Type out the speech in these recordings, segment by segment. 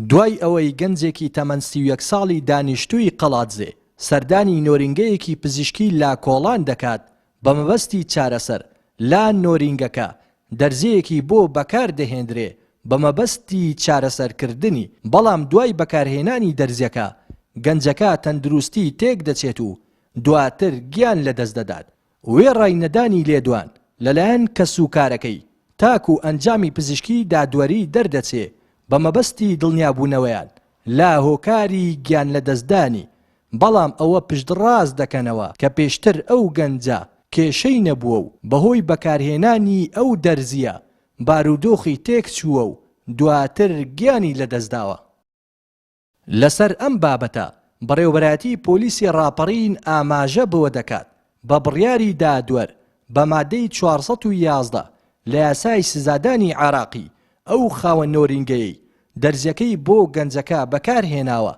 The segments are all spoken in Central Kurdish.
دوای ئەوەی گەنجێکی تەمەن 31 ساڵی دانیشتووی قەڵادزێ سەردانی نۆرینگەیەکی پزیشکی لە کۆڵان دەکات بە مەبەستی چارەسەر لە نۆرینگەکە دەرزییەکی بۆ بەکار دەهێندرێ بە مەبەستی چارەسەرکردنی، بەڵام دوای بەکارهێنانی دەرزیەکە گەنجەکە تەندروستی تێکدەچێت و دواتر گیان لەدەستدەدات، وێڕای نەدانی لێدوان لەلایەن کەسوکارەکەی تاکو ئەنجامی پزیشکی دادوەری دەردەچێ بە مەبەستی دڵنیابوونەوەیان لە هۆکاری گیانلەدەستدانی، بەڵام ئەوە پشتڕاست دەکەنەوە کە پێشتر ئەو گەنجە کێشەی نەبووە و بەهۆی بەکارهێنانی ئەو دەرزییە بارودۆخی تێکچووە و دواتر گیانی لەدەستداوە. لەسەر ئەم بابەتە بەڕێوەبەرایەتی پۆلیسی ڕاپەڕین ئاماژە بەوە دەکات، بە بڕیاری دادوەر بە مادەی 411 لە یاسای سزادانی عێراقی ئەو خاوەن نۆرینگەیەی دەرزیەکەی بۆ گەنجەکە بەکارهێناوە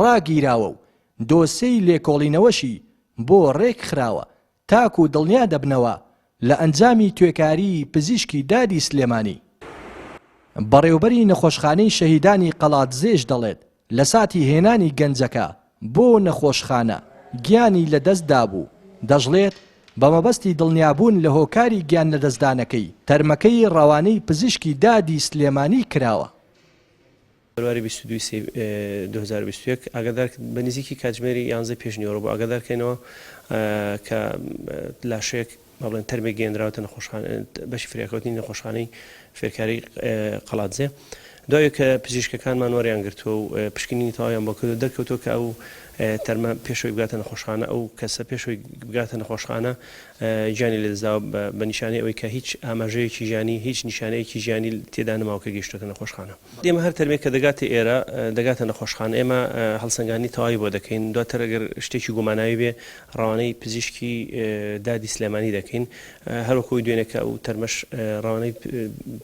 ڕاگیراوە و دۆسێی لێکۆڵینەوەشی بۆ ڕێکخراوە تاکو دڵنیا دەبنەوە لە ئەنجامی توێکاریی پزیشکی دادی سلێمانی. بەڕێوبەری نەخۆشخانەی شەهیدانی قەڵادزێش دەڵێت، لە ساتی هێنانی گەنجەکە بۆ نەخۆشخانە گیانی لەدەستدابوو، دەشڵێت، بە مەبەستی دڵنیابوون لە هۆکاری گیانلەدەستدانەکەی، تەرمەکەی ڕەوانەی پزیشکی دادی سلێمانی کراوە. بەرواری 22 سێی 2021 ئاگادار بە نزیکی کاتژمێری یانزەی پێش نیوەڕۆ بۆ ئاگادار کەینەوە کە لاشەیەک با بڵێن تەرمێک گەیەندراوەتە نەخۆشخانە بەشی فریاکەوتنی نەخۆشخانەی فێرکاری قەڵادزێ دوای کە پزیشکەکانمان وەریان گرتووە و پشکنینی تەواویان بۆ کردو دەرکەوتووە کە ئەو تەرمە پێشەوەی بگاتە نەخۆشخانە ئەو کەسە پێشەوەی بگاتە نەخۆشخانە گیانی لەدەستداوە بە نیشانەی ئەوەی کە هیچ ئاماژەیەکی ژیانی هیچ نیشانەیەکی ژیانی تێدا نەماوە کە گەیشتۆتە نەخۆشخانە. ئێمە هەر تەرمێک کە دەگاتە ئێرە دەگاتە نەخۆشخانە ئێمە هەڵسەنگاندنی تەواوی بۆ دەکەین دواتر ئەگەر شتێکی گوماناوی بێ ڕەوانەی پزیشکی دادی سلێمانی دەکەین هەروەکو ئەوی دوێنێ کە ئەو تەرمەش ڕەوانەی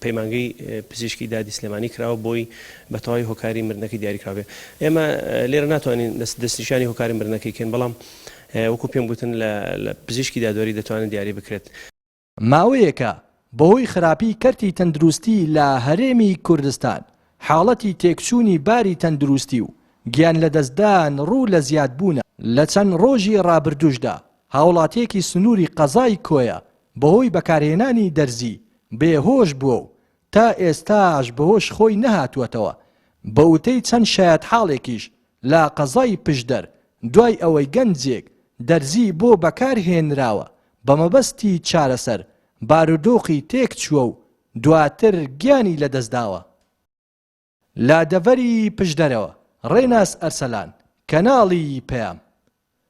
پەیمانگەی پزیشکی دادی سلێمانی کراوە بۆی بە تەواوی هۆکاری مردنەکەی دیاری کراوێ ئێمە لێرە ناتوانین دەستنیشانی هۆکاری مردنەکەی کەین بەڵام وەکو پێم گوتن لە پزیشکی دادوەری دەتوانن دیاری بکرێت. ماوەیەکە بەهۆی خراپی کەرتی تەندروستی لە هەرێمی کوردستان، حاڵەتی تێکچوونی باری تەندروستی و گیانلەدەستدان ڕوو لە زیادبوونە، لە چەند ڕۆژی ڕابردووشدا هاوڵاتییەکی سنووری قەزای کۆیە بەهۆی بەکارهێنانی دەرزی بێهۆش بووە و تا ئێستاش بەهۆش خۆی نەهاتووەتەوە، بەوتەی چەند شایەتحاڵێکیش لە قەزای پشدەر دوای ئەوەی گەنجێک دەرزی بۆ بەکار هێنراوە بە مەبەستی چارەسەر بارودۆخی تێکچووە و دواتر گیانی لەدەستداوە. لە دەڤەری پشدەرەوە، ڕێناس ئەرسەلان، کەناڵی پەیام.